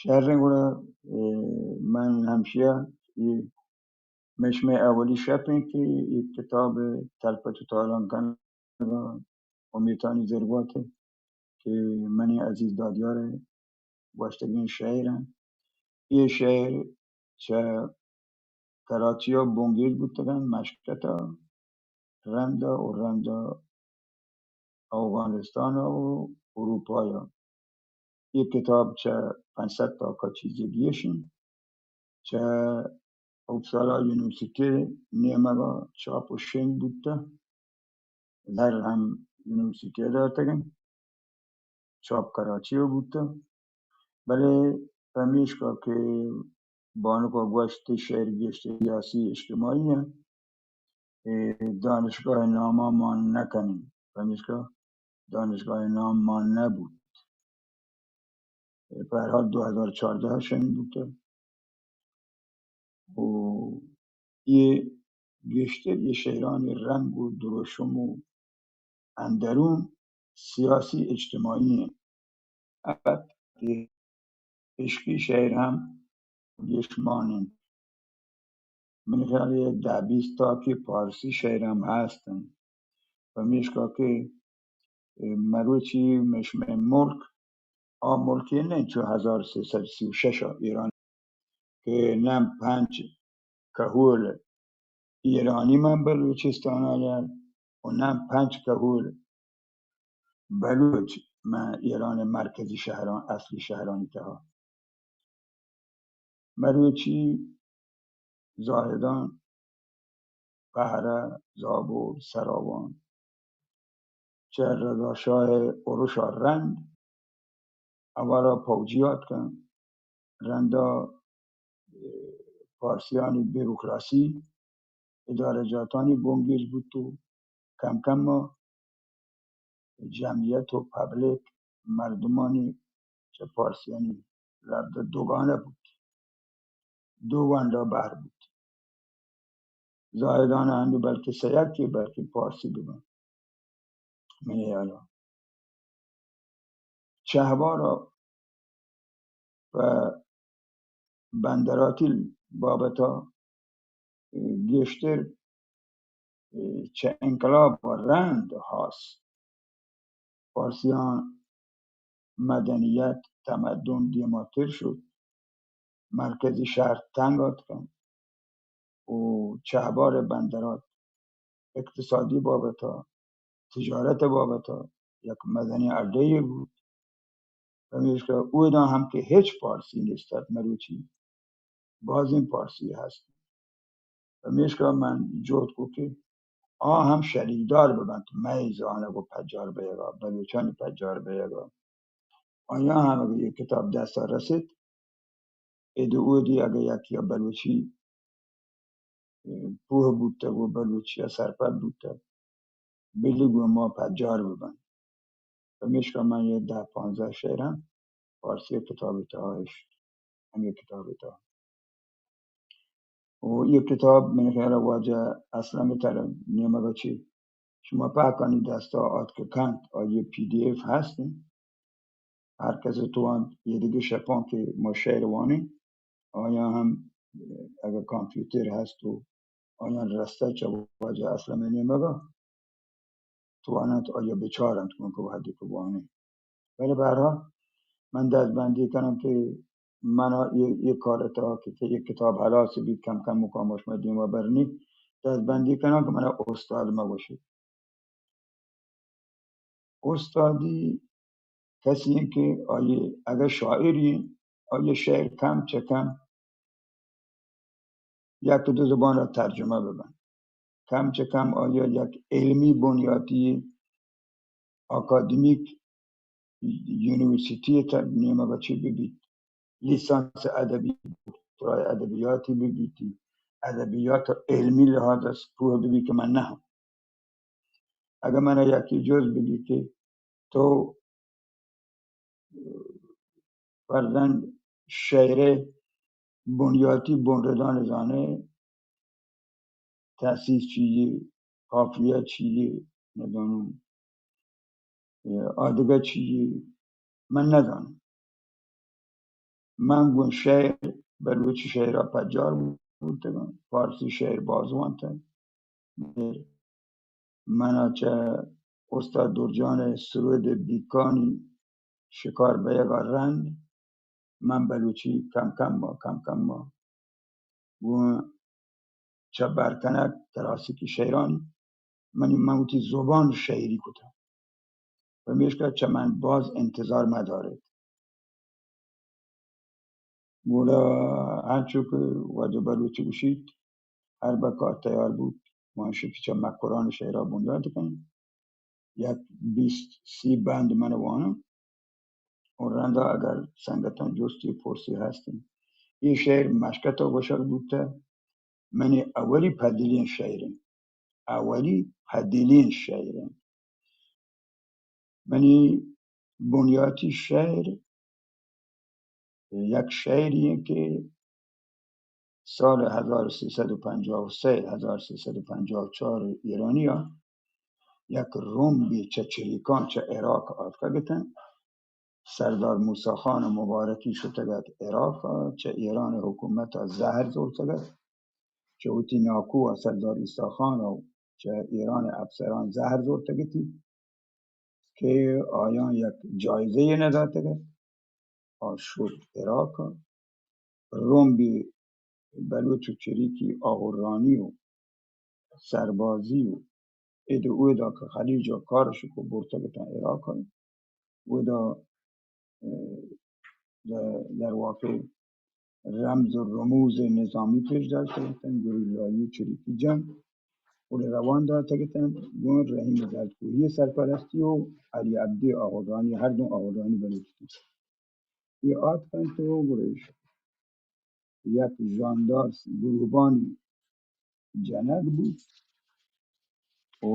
شریں گڑا، اے، من ہمشیا، اے مئے شمئے اولی شپ انت کہ اے کتاب تلپت و تالان کنگا امیتانی زرگوات کہ منی عزیز دادیار گوشتگیں شعر انت۔ اے شعر چہ کراچی ء بنگیج بوتگ انت، مشکت ء رند ء و رند ء اوگانستان ء و اروپا ء۔ اے کتاب چہ پنچ سد تاکا چیزے گیش انت۔ چہ اپسالا یونیورسٹی نیمگ ء چاپ و شنگ بوتہ۔ زر ہم یونیورسٹی ء داتگ انت۔ چاپ کراچی ء بوتہ۔ بلے پمیشکا کہ بانک ء گوشت، شعر گیشتر سیاسی اجتماعی انت، اے دانشگاہ ء نام ء مان نہ کنیں، پمیشکا دانشگاہ ء نام مان نہ بوت۔ اے بہرحال دو ہزار چاردہ ء شنگ بوتہ۔ و اے گیشتر اے شعرانی رنگ و دروشم و اندرون سیاسی اجتماعی انت۔ البت عشقی شعر ہم گیش مان انت۔ منی خیال ء دہ بیست تا کہ پارسی شعر ہم ہست انت۔ پمیشکا کہ مروچی مئے شمئے ملک آ ملکے نہ انت چو ہزار سیصد سی و شش ء ایران کہ نہ پنچ کہول ایرانی من بلوچستان ء و نہ پنچ کہول بلوچ من ایران مرکزی شہران، اصلی شہرانی تہا۔ مروچی زاہدان، پہرہ، زابل، سراوان چہ رضا شاہ ارش ء رند اولا پوجی آتکن، رندا، اے، پارسیانی بیوروکراسی ادارہ جاتانی بنگیج بوت و کم کم ما جمعیت و پبلک مردمانی چہ پارسیانی لبزہ دوگانہ بوت، دو گونڈا بہر بوت۔ زاہدان ء ہنو بلکہ سیاکی بلکہ پارسی ببن۔ منی ہیالا چہبارا پہ بندراتی بابتا گیشتر چہ انقلاب ء رند ہاس پارسیان مدنیت، تمدن دیماتر شد، مرکزی شہر تنگ آتکن و چہبار بندرات اقتصادی بابتا، تجارت بابتا یک مزنیں اڈے بوت۔ پمیشکا اودا ہم کہ ہچ پارسی نیست ات، مروچی بازیں پارسی ہست۔ پمیشکا من جہد کو کہ آ ہم شریکدار ببنت مئے زانگ و پجار بیگا، بلوچانی پجار بیگا۔ آیاں ہم اگہ یک کتاب دستا رسیت، اے دو اودی اگہ یکی بلوچی پوہ بوتگ و بلوچی ء سرپد بوتگ، بلی گوں ما پجار ببنت۔ پمیشکا من یہ دہ پانزدہ شعراں پارسی کتابی تہا اشت، ہمے کتابی تہا۔ و یہ کتاب من خیال واجہ اسلم تر نیمگ چی شما پہکانی دستا آتک کنت، آئی پی ڈی ایف ہست انت۔ ہر کس توانت یہ دگہ شپاں کہ ما شعر وانیں، آیاں ہم اگہ کامپیوتر ہست و آیاں رستہ چہ واجہ اسلم نیمگا تواننت آیا بچارنت گوں کہ وہدی کہ وانیں۔ بلے بہرحال من دستبندی کناں کہ منا یہ، یہ کار تہا کہ، کہ یہ کتاب ہلاس بیت، کم کم مقام شما دیما برنی، دستبندی کناں کہ منا استاد مگوشیت۔ استادی کسی انت کہ آئی اگر شاعری انت، آئی شعر کم چہ کم یک دو زبان را ترجمہ ببنت، کم چہ کم آئی یک علمی بنیاتی اکادمیک یونیورسٹی ء نیمگ ء چی بہ بیت، لیسانس ادبی، دکترای ادبیاتی بہ بیت، ادبیات علمی لحاظ ء پوہ بہ بیت کہ من نہ ہم۔ اگہ من یکی جز بگی کہ تو فرزند شعر بنیاتی بنردان زانے، تأسیس چیے، قافیہ چیے، نزانم، آدگہ چیے، من نزانم۔ من گوں شعر، بلوچی شعرا پجار بوتگاں، فارسی شعر باز وانتگ۔ من ءَ چہ استاد درجان ءِ سرود بیکانی شکار بیگ ءَ رند من بلوچی کم کم ءَ، کم کم ءَ گوں چہ برکنگ کلاسیکی شعرانی منی، من وتی زبان شعری کتگ۔ پمیشکا چہ من باز انتظار مداریت۔ گڑا انچو کہ واجہ بلوچ گوشیت، ہر بکار تیار بوت، ما شت چہ مکران شعرا بنیاد کنیں۔ یک بیست سی بند من واناں و رندا اگر سنگتاں جستی پرسی ہستیں۔ اے شعر مشکتا گوشگ بوتہ، منی اولی پدلیں شعر انت۔ اولی پدلیں شعر انت۔ منی بنیاتی شعر یک شعری انت کہ سال ہزار سیصد و پنجاہ و سہ، ہزار سیصد و پنجاہ و چار ایرانی ءَ یک رمبے چہ چریکاں چہ عراق آتکگ اتنت۔ سردار موسی خان مبارکی شتگ ات عراق ءَ، چہ ایران حکومت ءَ زہر زرتگ ات، چہ وتی ناکو ءَ سردار عیسی خان ءَ چہ ایران افسران زہر زرتگ اتی کہ آیاں یک جائزہ یے نداتگ ات۔ آ شت عراق ءَ، رمبے بلوچ و چریکی آہرانی و سربازی و ادا اودا کہ خلیج ءَ کارش کو برتگ اتاں عراق ءَ۔ اودا، اه، در، در واقع رمز و رموز نظامی پیش داشتگ اتاں، گریلایی و چریکی جنگ۔ گڑا روان داتگ اتنت گوں رحیم زردکوہی سرپرستی و علی عبدی آہرانی، ہر دو آہرانی بلوچ اتنت۔ اے آتکنت و گڑا ایش یک ژاندار گروہبانی جنگ بوت و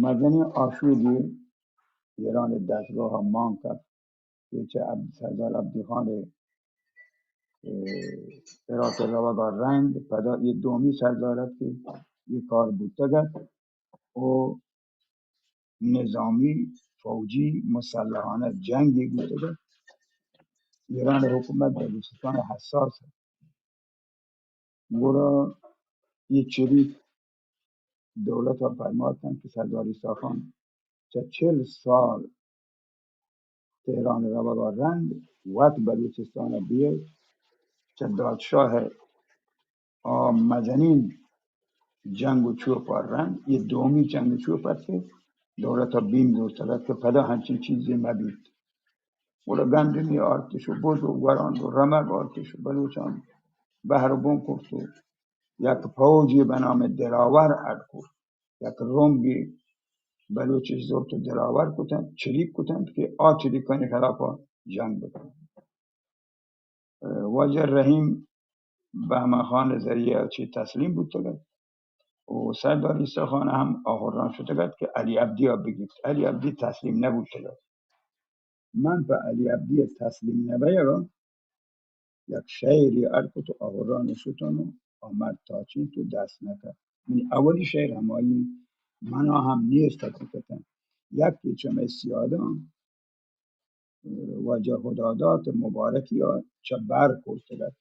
مزنیں آشوبے ایران دستگاہ مان کپت کہ چہ عبد-، سردار عبدی خان ءِ، اه، عراق ءَ روگ ءَ رند پدا اے دومی سردار ات کہ اے کار بوتگ ات و نظامی، فوجی، مسلحانہ جنگے بوتگ ات۔ ایران حکومت بلوچستان حساس ات۔ گڑا اے چریک دولت ءَ پرماتنت کہ سردار عیسی خان چہ چل سال تہران ءَ روگ ءَ رند وت بلوچستان ءَ بیت، چہ دادشاہ ءِ آ مزنیں جنگ و چوپ ءَ رند، اے دومی جنگ و چوپ ات کہ دولت ءَ بیم زرتگ ات کہ پدا ہنچیں چیزے مہ بیت۔ گڑا گندمی آرتش و بز و گوراند و رمگ آرتش و بلوچان بہر و بن کرت و یک پوجے بہ نام دلاور اڈ کرت۔ یک رمبے بلوچش زرت و دلاور کتنت، چریک کتنت کہ آ چریکانی خلاف ءَ جنگ بکنت۔ واجہ رحیم بہمن خان ءِ ذریعہ ءَ چہ تسلیم بوتگ ات و سردار عیسی خان ہم آہران شتگ ات کہ علی عبدی ءَ بگیپت۔ علی عبدی تسلیم نہ بوتگ ات۔ من پہ علی عبدی ءِ تسلیم نہ بئیگ ءَ یک شعرے اڈ کت و آہران ءَ شتاں و آ مرد تاچینت و دست نہ کپت۔ منی اولی شعر ہمائی انت، منا ہم نیست حقیقتاً۔ یکے چہ مئے سیاداں واجہ خداداد مبارکی ءَ چہ بر کرتگ ات۔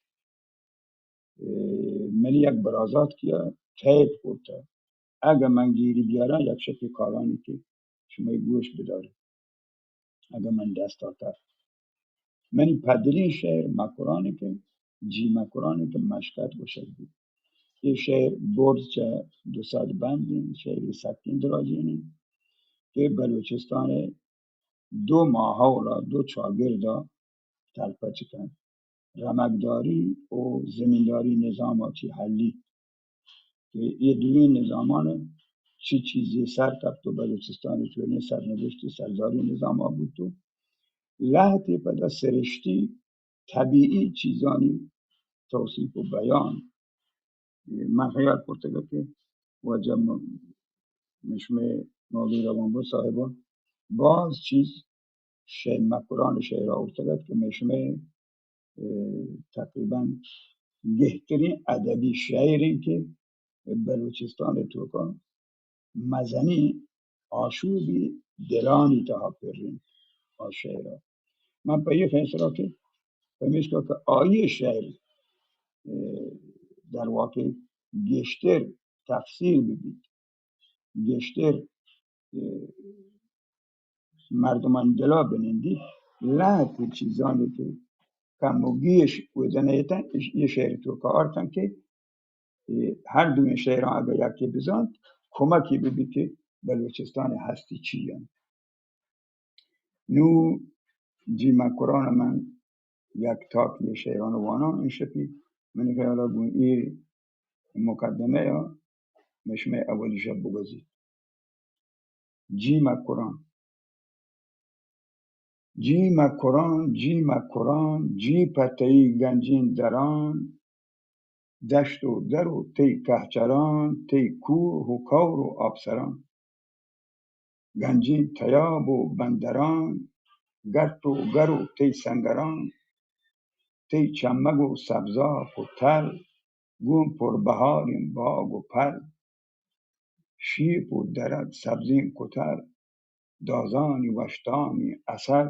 اے، منی یک برازاتکی ءَ قید کرتگ۔ اگہ من گیری بیاراں، یک شپے کارانی کہ شمئے گوش بدارت، اگہ من دستا کپت۔ منی پدلیں شعر مکرانک، جی مکرانک مشکت گوشگ بیت۔ اے شعر برز چہ دو سد بند انت، شعرے سکیں دراجیں انت کہ بلوچستان ءِ دو ماحول ءَ، دو چاگرد ءَ تلپچ کنت۔ رمگداری و زمینداری نظام ءَ چی حلیت کہ اے دوئیں نظامان چی چیزے سر کپت و بلوچستان چونیں سرنوشتی سرداری نظام ءَ بوت و لہتے پدا سرشتی طبیعی چیزانی توصیف و بیان۔ من خیال کرتگ کہ واجہ م-، مشمے مولوی روانبخش صاحب باز چیز شعر مکران شعر آورتگ ات کہ مئے شمئے، اه، تقریباً گہترین ادبی شعر انت کہ بلوچستان توکا مزنی آشوبی دلانی تہا پرینت آ شعرا۔ من پہ اے فیصلہ کہ پمیشکا کہ آئی ءِ شعر، اے، در واقع گیشتر تفسیر بہ بیت، گیشتر، اے، مردمان دلا بنندیت، لہتے چیزانی کہ کم و گیش ودنیتن، اے شعر توکا آرتن کہ اے ہر دوئیں شعراں اگہ یکے بزانت، کمکی بہ بیت کہ بلوچستان ءِ ہستی چی انت۔ نوں جی مکران ءَ من یک تاکے شعران واناں انشپی، منی خیال ءَ گوں اے مقدمہ ءَ مئے شمئے اولی شپ بگوزیت۔ جی مکران۔ جی مکران، جی مکران، جی پہ تئی گنجیں دران، دشت و در و تئی کہچران، تئی کوہ و کور و آپسران۔ گنجیں تیاب و بندران، گٹ و گر و تئی سنگران، تئی چمگ و سبزاپ و تل، گوں پربہاریں باگ و پل۔ شیپ و درگ سبزیں کتر، دازانی وشتامیں اثر۔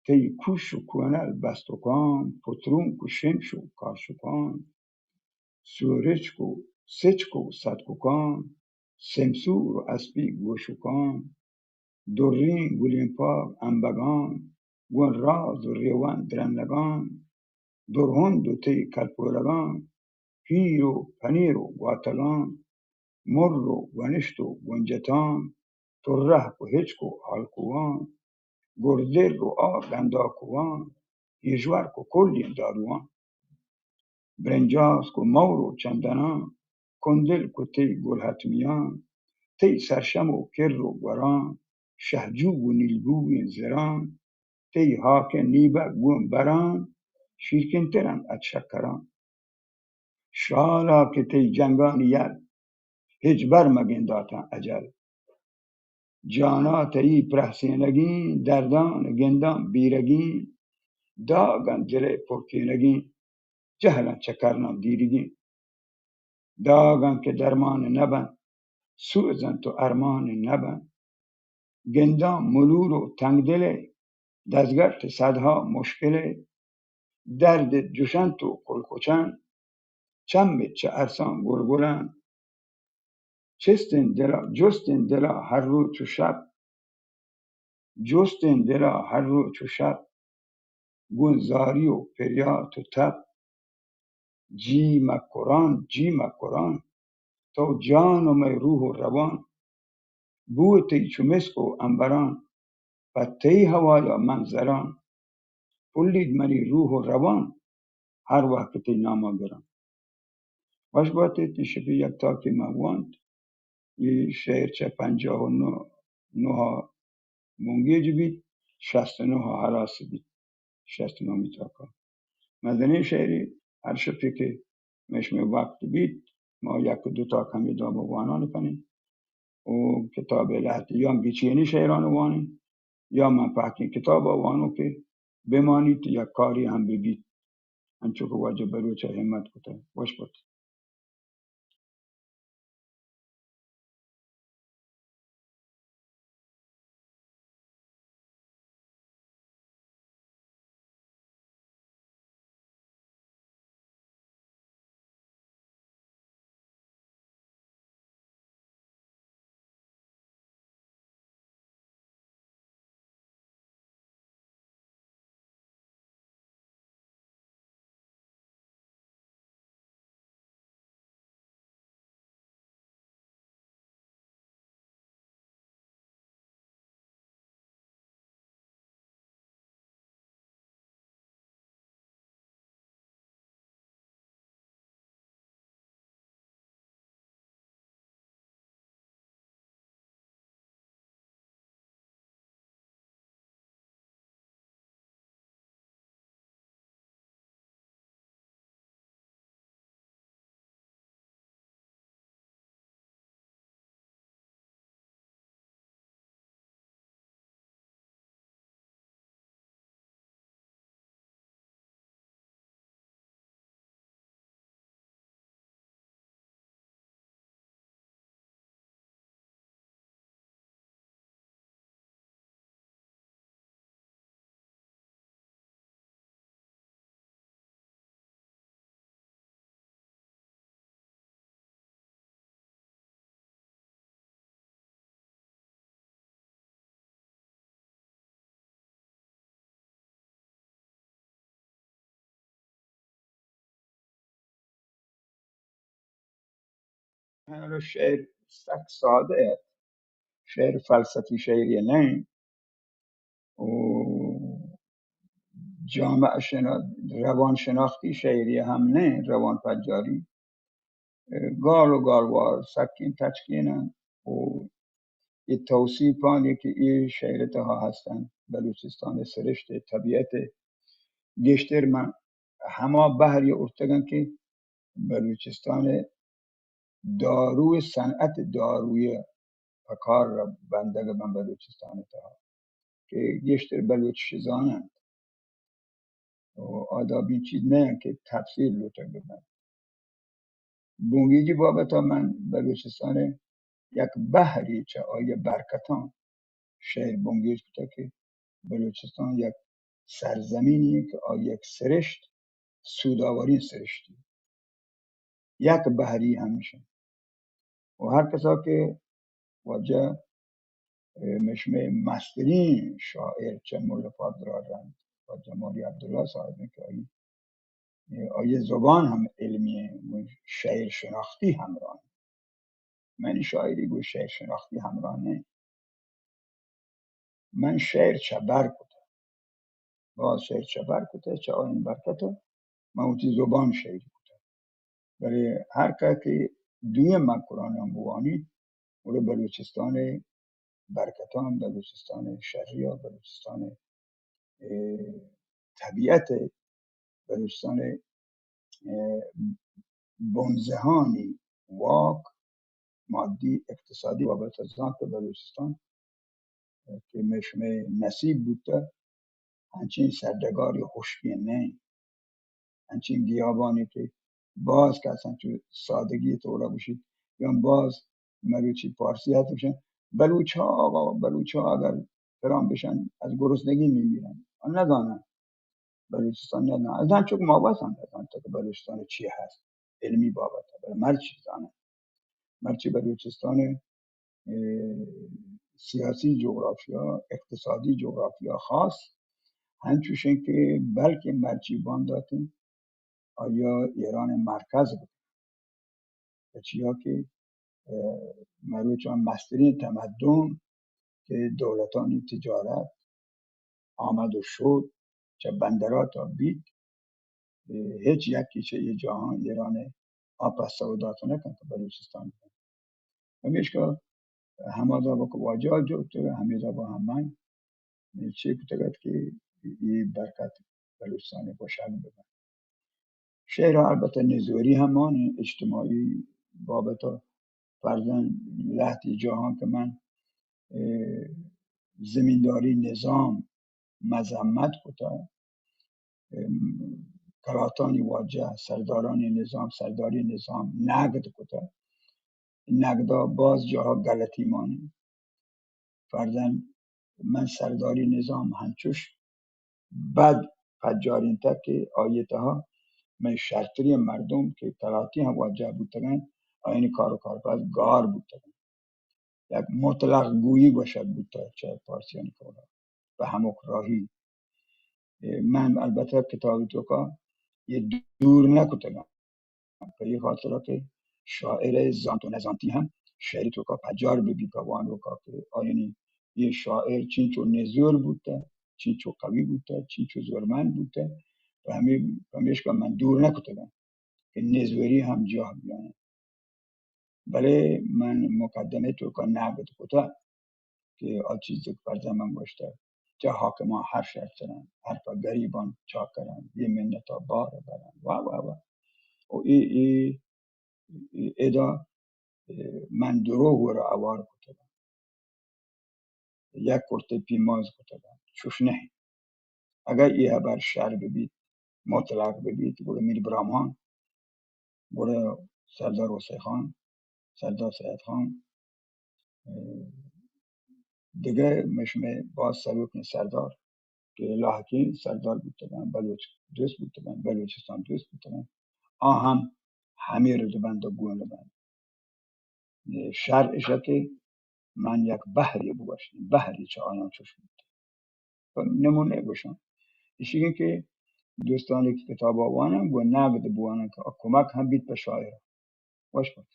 تئی کوش و کونل بستکان، پترونک و شمش و کاشکان، سورچک و سچک و سدککان، سمسور و اسپی گوشکان، دریں گلیں پاگ امبگان، گوں راز و ریوان درنگان، درہند و تئی کلپولگان، پیر و پنیر و گواتگان، مر و گونشت و گنجتان، ترہک و ہچک و ہالکوان، گردر و آ گنداکوان، ہیژورک و کلیں داروان۔ برنجاسک و مور و چندنان، کندلک و تئی گل حتمیان، تئی سرشم و کر و گوران، شہجوگ و نیلبوئیں زران، تئی ہاک ءِ نیبگ گوں بران، شیرکنتر انت از شکران۔ شالا کہ تئی جنگانی یل، ہچبر مہ گنداتاں اجل۔ جانا تئی پرہسینگیں، دردان گنداں بیرگیں، داگاں دل ءِ پرکینگیں، جہلاں چہ کرناں دیرگیں۔ داگاں کہ درمان نہ بنت، سوز انت و ارمان نہ بنت۔ گنداں ملور و تنگدل ءِ، دزگٹ صدہا مشکل ءِ، درد جشنت و کلکچان، چم چہ ارساں گلگلان۔ چستیں دلا، جستیں دلا ہر روچ و شپ، جستیں دلا ہر روچ و شپ، گوں زاری و پریات و تپ۔ جی مکران، جی مکران، تو جان و مئے روح و روان، بوئے تئی چو مسک و عنبران، پہ تئی ہوایا من زران۔ پلیت منی روح و روان، ہر وہد کہ تئی ناما گران۔ وش بات ات، شپی یک تاکے من وانت۔ اے شعر چہ پنجاہ و نہ، نہ ءَ بنگیج بیت، شست و نہ ءَ ہلاس بیت، شست و نہمی تاکا۔ مزنیں شعرے، ہر شپے کہ مئے شمئے وقت بیت، ما یک دو تاک ہمے دابا وانان کنیں۔ و کتاب ءِ لہتے یا گچینی شعران وانیں، یا من پہکیں کتابا وانوں کہ بمانیت، یک کارے ہم ببیت۔ انچو کہ واجہ بلوچ ءَ ہمت کتہ۔ وش بات۔ شعر سک سادہ ات، شعر فلسفی شعری نہ انت و جامعہ شنا-، روان شناختی شعری ہم نہ انت، روان پجاری، گال و گالوار سکیں تچکین انت و اے توصیفانی کہ اے شعر تہا ہست انت، بلوچستان سرشت، طبیعت، گیشتر من ہما بہری ارتگن کہ بلوچستان دارو، صنعت داروی پکار را بندگ من بلوچستان تہا کہ گیشتر بلوچ زاننت و آدابی چیز نہ انت کہ تفسیر لوٹگ ببنت۔ بنگیجی بابت من بلوچستان یک بہری چہ آئی برکتاں شعر بنگیج کتگ کہ بلوچستان یک سرزمینی کہ آئی یک سرشت، سودآوریں سرشتی، یک بہری ہمیش انت۔ و ہر کسا کہ واجہ، اے، مشمے مسترین شاعر چہ ملا پادرا رند، واجہ مولوی عبداللہ صاحب انت کہ آئی، اے، آئی زبان ہم علمی انت، گوں شعر شناختی ہمراہ انت۔ منی شاعری گوں شعر شناختی ہمراہ نہ انت۔ من شعر چہ بر کتہ، باز شعر چہ بر کتہ، چہ آیانی برکت ء من وتی زبان شعری کتہ۔ بلے ہر کس کہ دوئیں مکراناں بوانی، گڑا بلوچستان ء برکتاں، بلوچستان ء شری ء، بلوچستان ء، اے، طبیعت ء، بلوچستان ء، اے، بنزہانی واک، مادی اقتصادی بابت ء زانت کہ بلوچستان کہ مئے شمئے نصیب بوتہ، انچیں سرڈگاری ہشکیں نہ انت، انچیں گیابانی کہ باز کس انچو سادگی طورا گوشیت، یا باز مروچی پارسی ہست گوشن، بلوچا آقا، بلوچا اگر فلان بشن، از گرسنگی میمیرن۔ آ نزانن۔ بلوچستان نہ، نہ، از انچو کہ ما وس ہم نزانت کہ بلوچستان چی ہست، علمی بابت، بلے مرچی زانن۔ مرچی بلوچستان، اے، سیاسی جغرافیا، اقتصادی جغرافیا خاص ہنچوش انت کہ بلکہ مرچی باندات انت، آیا ایران مرکز بکنت۔ چیا کہ، اے، مروچان مسترین تمدن کہ دولتانی تجارت، آمد و شود چہ بندراتا بیت، اے، ہچ یکی چہ اے جاہاں ایران ء آ پسو دات نہ کنت کہ بلوچستان بکنت۔ پمیشکا ہما دابا کہ واجہ جوڑ کتگ، ہمے دابا ہم من چے کتگ ات کہ اے برکت بلوچستان ء گوشگ بہ بنت۔ شعر ء البتہ نزوری ہم مان انت، اجتماعی بابت ء فرضاً لہتے جاہاں کہ من، اے، زمینداری نظام مذمت کتہ، اے، کلاتانی واجہ، سردارانی نظام، سرداری نظام نقد کتہ، نقدا باز جاہا غلطی مان انت۔ فرضاً من سرداری نظام ہنچوش بد پجارینتگ کہ آئی تہا مئے شرتریں مردم کہ کلاتی ہم واجہ بوتگ انت، آیانی کار و کارپد گار بوتگ انت۔ یک مطلق گویی گوشگ بوتگ چہ پارسیانی قولا، پہ ہمک راہی۔ اے، من البتہ کتابی توکا یہ دور نہ کتگ انت۔ پہ اے خاطرا کہ شاعر ء زانت و نزانتی ہم شعری توکا پجار بہ بیت پہ وانوکا کہ آیانی اے شاعر چینچو نزور بوتہ، چینچو قوی بوتہ، چینچو زورمند بوتہ، پہ ہمے، پمیشکا من دور نہ کتگاں کہ نزوری ہم جاہ بیاین۔ بلے من مقدمہ توکا نقد کتہ کہ آ چیزے کہ فرضاً من گوشتہ، چہ حاکمان ہر شرترن، ہر پہ گریبان چاکرن، یہ منتا بار برن، واہ، واہ، واہ۔ و اے، اے، اے ادا، اے، من دروغ ورا اوار کتگاں، یک کرتے پیماز کتگاں، چوش نہ انت۔ اگر اے ہبر شر ببیت، مطلق ببیت، گڑا میر براہمن، گڑا سردار حسین خان، سردار سید خان، اے، دگہ مئے شمئے باز سروکیں سردار کہ لاحقیں سردار بوتگاں، بلوچ دوست بوتگاں، بلوچستان دوست بوتگاں، آ ہم ہمے ردبند ء گون بنت۔ اے، شر اش کہ من یک بہرے بگوشیں، بہرے چہ آیاں چوش بوت۔ پہ نمونہ گوشاں، ایشی کہ دوستانی کہ کتابا وانن، گوں نقد بوانن کہ آ کمک ہم بیت پہ شاعر۔ وش بات۔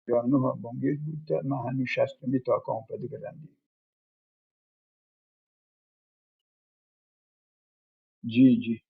پنجاہ و نہ بنگیج بوتہ، ما ہنو شستمی تا کاؤں پہ دگہ رندی۔ جی، جی۔